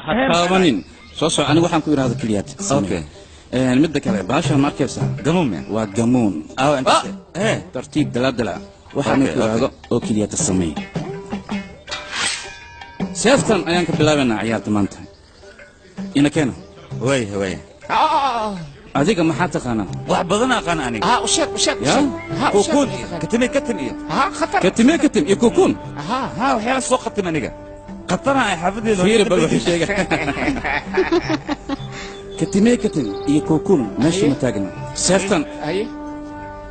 Ha taabanin. Soo soco, anigu waxaan ku idhaahdo keliyaad. Okay. Midda kale, baashaan ma arkaysaa? Gamuun miya? Waa gamuun. Aawa inta eh Tartiib, dalaadala. Waxaan ku idhaahdo oo keliyaata samey. Seeftan ayaan ka bilaabaynaa ciyaarta maanta. Ina keena. Way way. Adiga maxaa taqaanaa? Wax badan aqaan aniga. Ha, u sheeg, u sheeg, u Ya? sheeg. Ha, u sheeg. Kukuun katime katim iyo Ha, khatar. Katime katim iyo kukuun. Ha. Ha, waxyaala soo qatim aniga qatana ay xaafadeeda. Fiiri bal wuxuu sheega. Katime katim iyo kukuun meesha ma taagna. Seeftan Haye.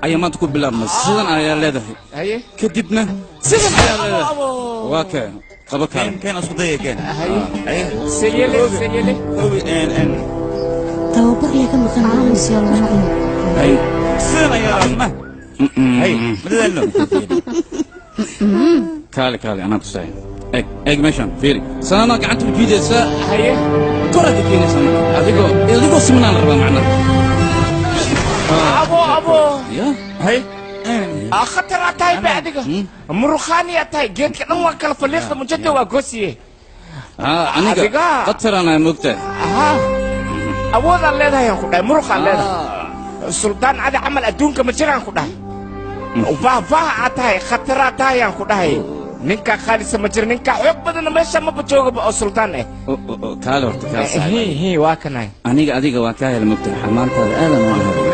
ayaa maanta ku bilaabmay. Sidan ayaa leedahay. Haye. Kadibna sidan ayaa leedahay. Waa kee, qabo kaale. Keen, keen, isku daya, keen. Haye. Seyele, seyele. Hubi en en Tababar laga maqan aamus yaa lagu maqlin. Hay. Sidan ayaa ma hay, ma dadaalno. Kaale, kaale, anaa tusaya. Eeg, eeg meeshan, fiiri. Sanana gacanta u jiidaysaa. Haye. Koraad ka keenaysaa marka. Adigoo simanaan la rabaa macnaha. Abo, abo. Ya. Hay. Ah, khatar aad tahay ba adiga. Muruqaani aad tahay, geedka dhan waa kala faliiqda, mujada waa goosiye. Ah, aniga Adiga. qataraan ay moogtahay. Ha, awoodaan leedahay aan ku dhahay, muruqaan leedahay. Suldaan adi camal adduunka ma jiraan ku dhahay. Baahbaah aad tahay, khataraa tahay aan ku dhahay. Ninkaa khaalisa ma jiro, ninkaa xoog badanna meesha maba joogaba oo suldaan ah. Kaale horta, kaale saaxiib. Hi, hi, waa kanahay. Aniga adiga waan kaa helay, moogtahay, xamaantaada aadan waan helay.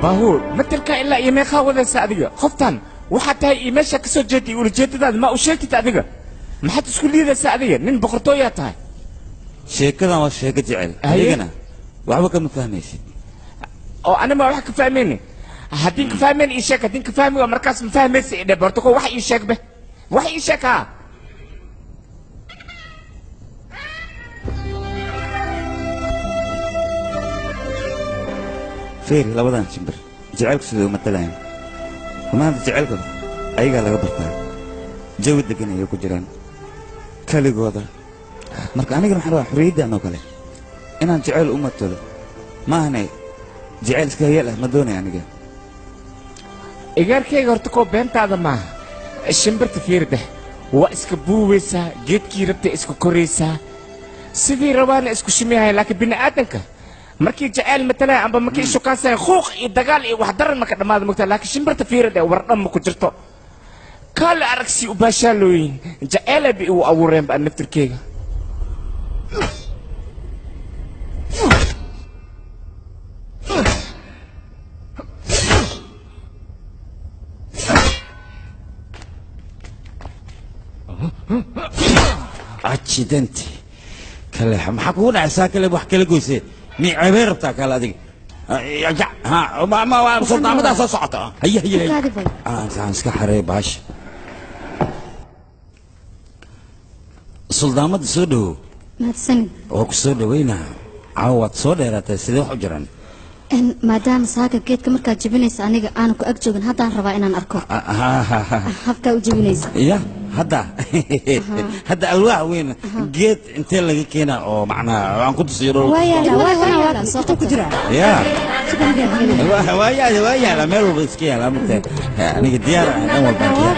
Baahuur, matelkaa ilaa iyo meeqaa wadaysa adiga? Qoftan waxaa tahay iyo meesha ka soo jeeda iyo ulajeedadaada ma u sheegtid adiga? Maxaad isku liidaysaa adiga? Nin boqortooyaa tahay. Sheekadan waa sheeko jecel. Haye. Adigana waxba kama fahmaysid. Oo anima wax ka fahmayni? Haddii ka fahmayn ii sheeg, haddii ka fahmi waa markaas ma fahmaysa idhe. Bortoko wax ii sheeg be, wax ii sheeg. Haa. Fiiri labadan shimbir jacaylku siday u matalayaan. Maanta jacaylka ayagaa laga bartaa. Jawi degan ayay ku jiraan keligooda. Marka anigana waxaan rabaa xorriyaddan oo kale inaan jacayl u matalo. Maahane jacayl iska hayeel ah ma doonaya aniga. Igaarkayga, horta koo beentaada maaha. Shimbirta fiirida waa iska buubaysaa, geedkii rabtay isku koraysaa, sidii rabaana isku shimiyahay. Laakiin bini aadanka markii jacayl matalaya amba markii ishukaansanaya, quuq iyo dagaal iyo wax daran maka dhammaada mogtaa. Laakiin shimbirta fiirida war dhan ma ku jirto. Kaale aragsi u baashaalooyin jaceylay ba igu abuureen ba naftirkeyga. Accidenti kale, maxaa kugu dhacay? Saa kale wax kala goysee, mi ceebay rabtaa? Kale adiga. Ha, ma ma suldaamadaa soo socota. Haye, haye, haye. Kaadi bal. Aan iska xareey baasha. Suldaamada, soo dhowow. Mahadsanid. Waa ku soo dhaweynaa. Caawa waad soo dheeraatay, sidee wax u jiraan? Maadaama saaka geedka markaad jebinaysa aniga aanan ku ag joogin, haddaan rabaa inaan arko habkaa u jebinaysa. Ya, hadda hadda alwaax weyn geed intee laga keenaa oo macnaha aan ku tusiyo dhul? Waa yaala, waa kana, waa kan, soo Intuu ku qabta. jiraa? Ya, waa yaala, waa yaala, meel walba iska yaala mugta. Aniga diyaar ah, dhan walbaan diyaar.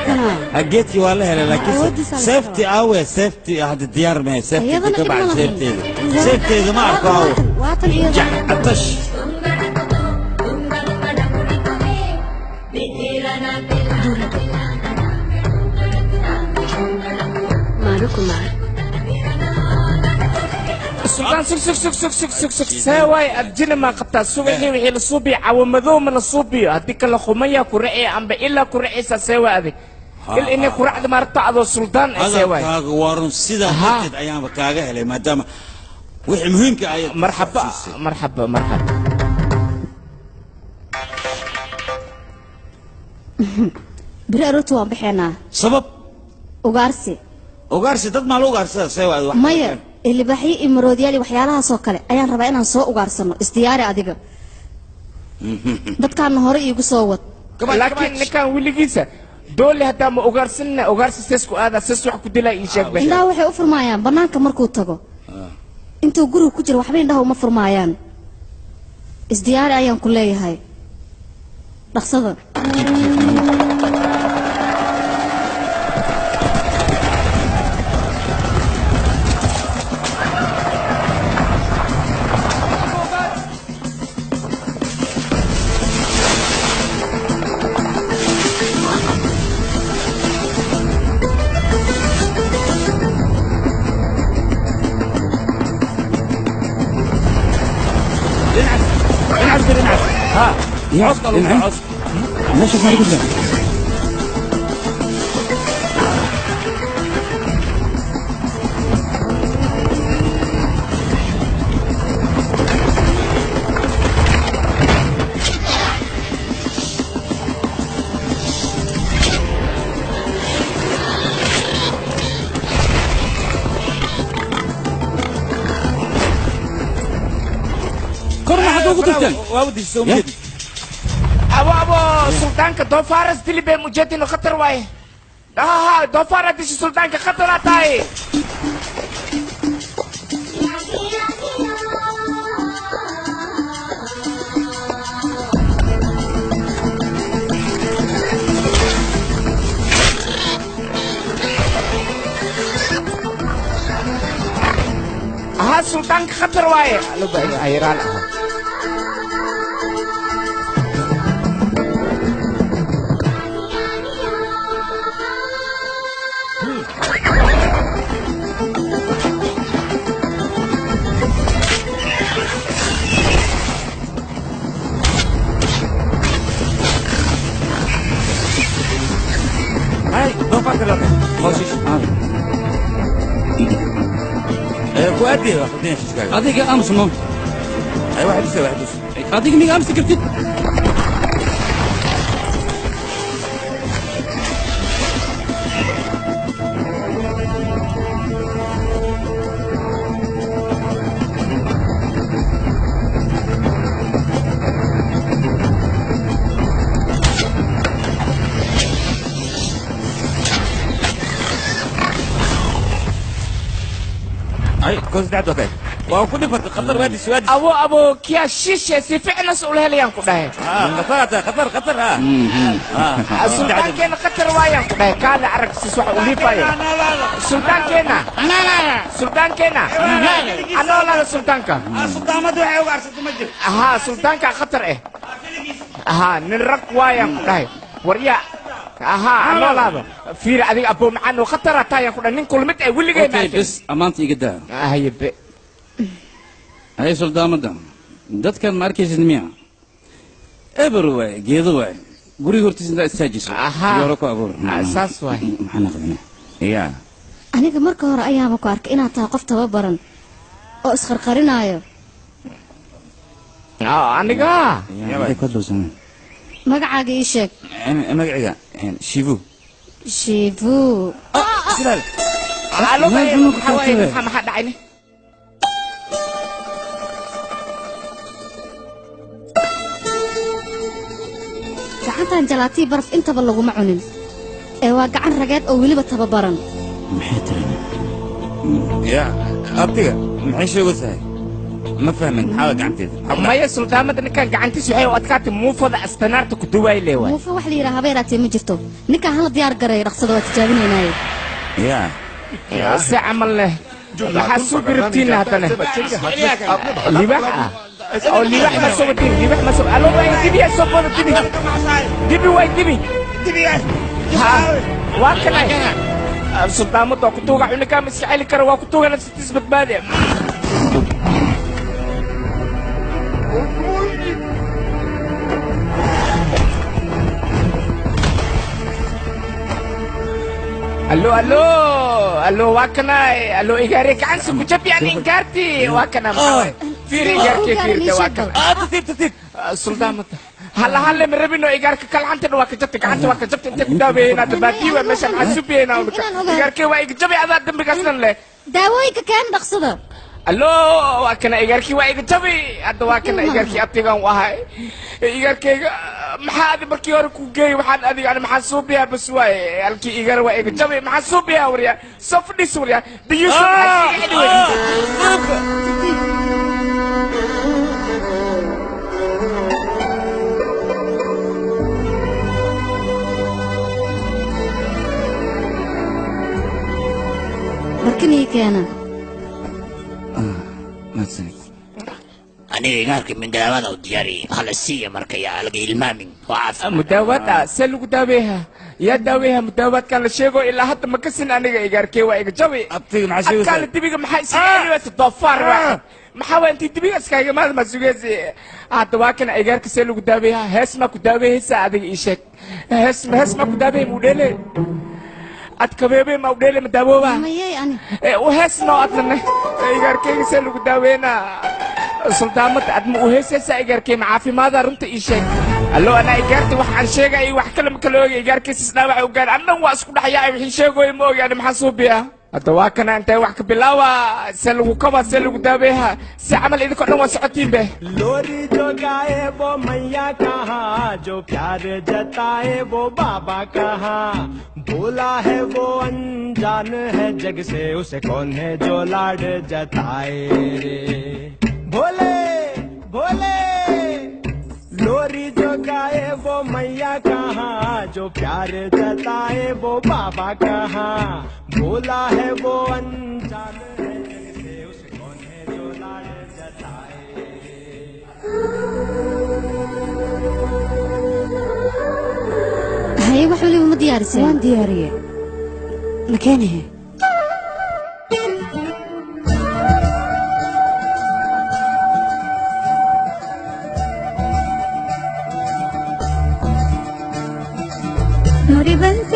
Ha, geedkii waa la helay, laakiin Awoodiisa la safety awe, safety hadda diyaar mee safety Iyadana ka dhib ma bacdi lahayn. Safeteeda ma arko awe. Waatan iyadana. Atash. Maru Kumar. Suldaan, sug, sug, sug, sug, sug, sug, sug. See waay, adjina maa qabtaa? Subaxii wixii la suubiyo cawamadoo ma la suubiyo? Haddii kale khumaya ku racee amba ilaa ku racaysaa. See waay adig, il inay ku racda maaragta adoo suldaan ah? See waay. Hadalkaaga waa run. Sidaa darteed ayaanba kaaga helay, maadaama wixii muhiimka ay Marxaba, marxaba, marxaba. Beri aroorta waan baxeenaa. Sabab? Ugaarsi. Ugaarsi? Dad maa la ugaarsada? See waad wax? Maya, libaaxyo iyo maroodiyaal iyo waxyaalahaasoo kale ayaan rabaa inaan soo ugaarsano. Isdiyaari adiga, dadkaana hore iigu soo wad. Laakiin ninkan weligiisa doole haddaa ma ugaarsanina, ugaarsi sees ku aadaa, sees wax ku dilaa? Ii sheeg be. Indhaha waxay u furmaayaan bannaanka markuu tago. Intuu guriga ku jiro waxba indhaha uma furmaayaan. Isdiyaari ayaan ku leeyahay, dhaqsada. Cawska lagu caws. Meesha ma ku abo abo sultaanka doofaras dilibe mujeedino khatar waaye ha doofaara dishi sultaanka khataraa tahay ha sultaanka khatar waaye ayraal ah adiga aamus mo adiga miga aamusi kartid abo abo kiya shishe si fiicna ula helayaan ku dhahay khatar khatar sultaankeena khatar waayaan ku dhahay kaale arag sis waxa u liifayo sultaankeena sultaankeena anoolaada sultaanka sultaamadu waxay uga arsato ma jirto haa sultaanka khatar eh haa nin rag waayaan ku dhahay waryaa ahaa anoolaada fiir adiga abo macaan oo khatara taayaan ku dhahay nin kulmid ay weligay okay bes amaanta iga daa haye be hay suldaamada dadkan ma arkaysid miya eber waay geedo waay guriga hortiisa intaa istaajiso yooro ku abuur saas waay maxaa naqdina ya aniga marka hore ayaaba ku arkay inaad tahay qof tababaran oo isqarqarinaayo aniga magacaaga ii sheeg magaciga shivu shivu maxaa dhacayne gacantan jalaatii baraf intaba laguma cunin ee waa gacan rageed oo weliba tababaran maxay tiri ya abtiga maxay sheegaysaa ma fahmin maxaa gacanteeda maya sultaamada ninkan gacantiisa waxay u adkaatay muufada astanaarta ku duwaay leewaay muufa wax la yidhaha haba yaraatee ma jirto ninkan hala diyaar garay dhaqsada waa tijaabinaynaaye ya si camal leh maxaa suubi rabtiin haddana libaax ah oo libaax ma soo wadin libaax ma soo alo waay dibi soo bodo dibi dibi waay dibi dibi waa kana sultaamada waa ku tuuga cunukaa ma iska celi kara waa ku tuuga nafsatiis badbaadi allo allo allo waa kana allo igaari gacansi ku jabi aan ingaarti waa kana maxaa fiir igaarki fiirta waa kana tartiib tartiib suldaamada halla halle ma rabino igaarka kalcanta waa ka jabtay gacanta waa ka jabtay intay ku daaweeyeen hadda baadii waa meesha maxaa subiyeena igaarkee waa iga jabay adaa dambigaasnan leh daawooyinka keen dhaqsada allo waa kana igaarkii waa iga jabay hadda waa kana igaarkii abtigaan u ahay igaarkeyga maxaa adi markii hore ku geeyey waxaan adiga ani maxaa suubiyaa bas waaye halkii igaar waa iga jabay maxaa suubiyaa waryaa soo fadhiis waryaa biyuusu maxaa iga xidhi barkin ii keena mahadsanid aniga igaarka mindaawada u diyaariyey hala siiya marka yaa laga ilmaamin waa caafimaad mudaawada see lagu daaweeyaa Yaa daaweeha mudaawaadkan la sheego ilaa hadda ma kasin aniga igaarkee waa iga jabi. Abtiga maxaa sheegaysaa? Adkaale dibiga maxaa isaga celiwaysa doofaar waa. Maxaa waa intii dibiga iskaga imaada ma sugaysi. Hadda waa kana igaarka see lagu daaweeyaa hees ma ku daaweehaysa adiga ii sheeg. Hees ma ku daaweey muu dheele. Adkabeebe ma u dheele ma daawooba. Mayay ani. U hees noo adnane. Igaarkeyga see lagu daaweynaa. Suldaamada aad ma u heesaysaa igaarkey ma caafimaada runta ii sheeg. Allo anaa igaarta wax aan sheegay wax kale ma kala oogay igaarkiisas dhaawac u gaar annan waa isku dhaxyaacay wixii sheegooy ma ogaani maxaa suubiya. Hadda waa kana intee wax ka bilaawa see lagu kaba see lagu daaweeha si camal idinkoo dhan waa socotiin be. लोरी जो गाए वो मैया कहाँ, जो प्यार जताए वो बाबा कहाँ, भोला है वो अनजान है जग से, उसे कौन है जो लाड जताए रे। भोले भोले लोरी जो गाए वो मैया कहाँ, जो प्यार जताए वो बाबा कहाँ, भोला है वो अनजान है जग से, उसे कौन है जो लाड जताए रे। Haye wax waliba ma diyaarisay? Waan diyaariyey. Ma keenahe? ನುಡಿಬಂತ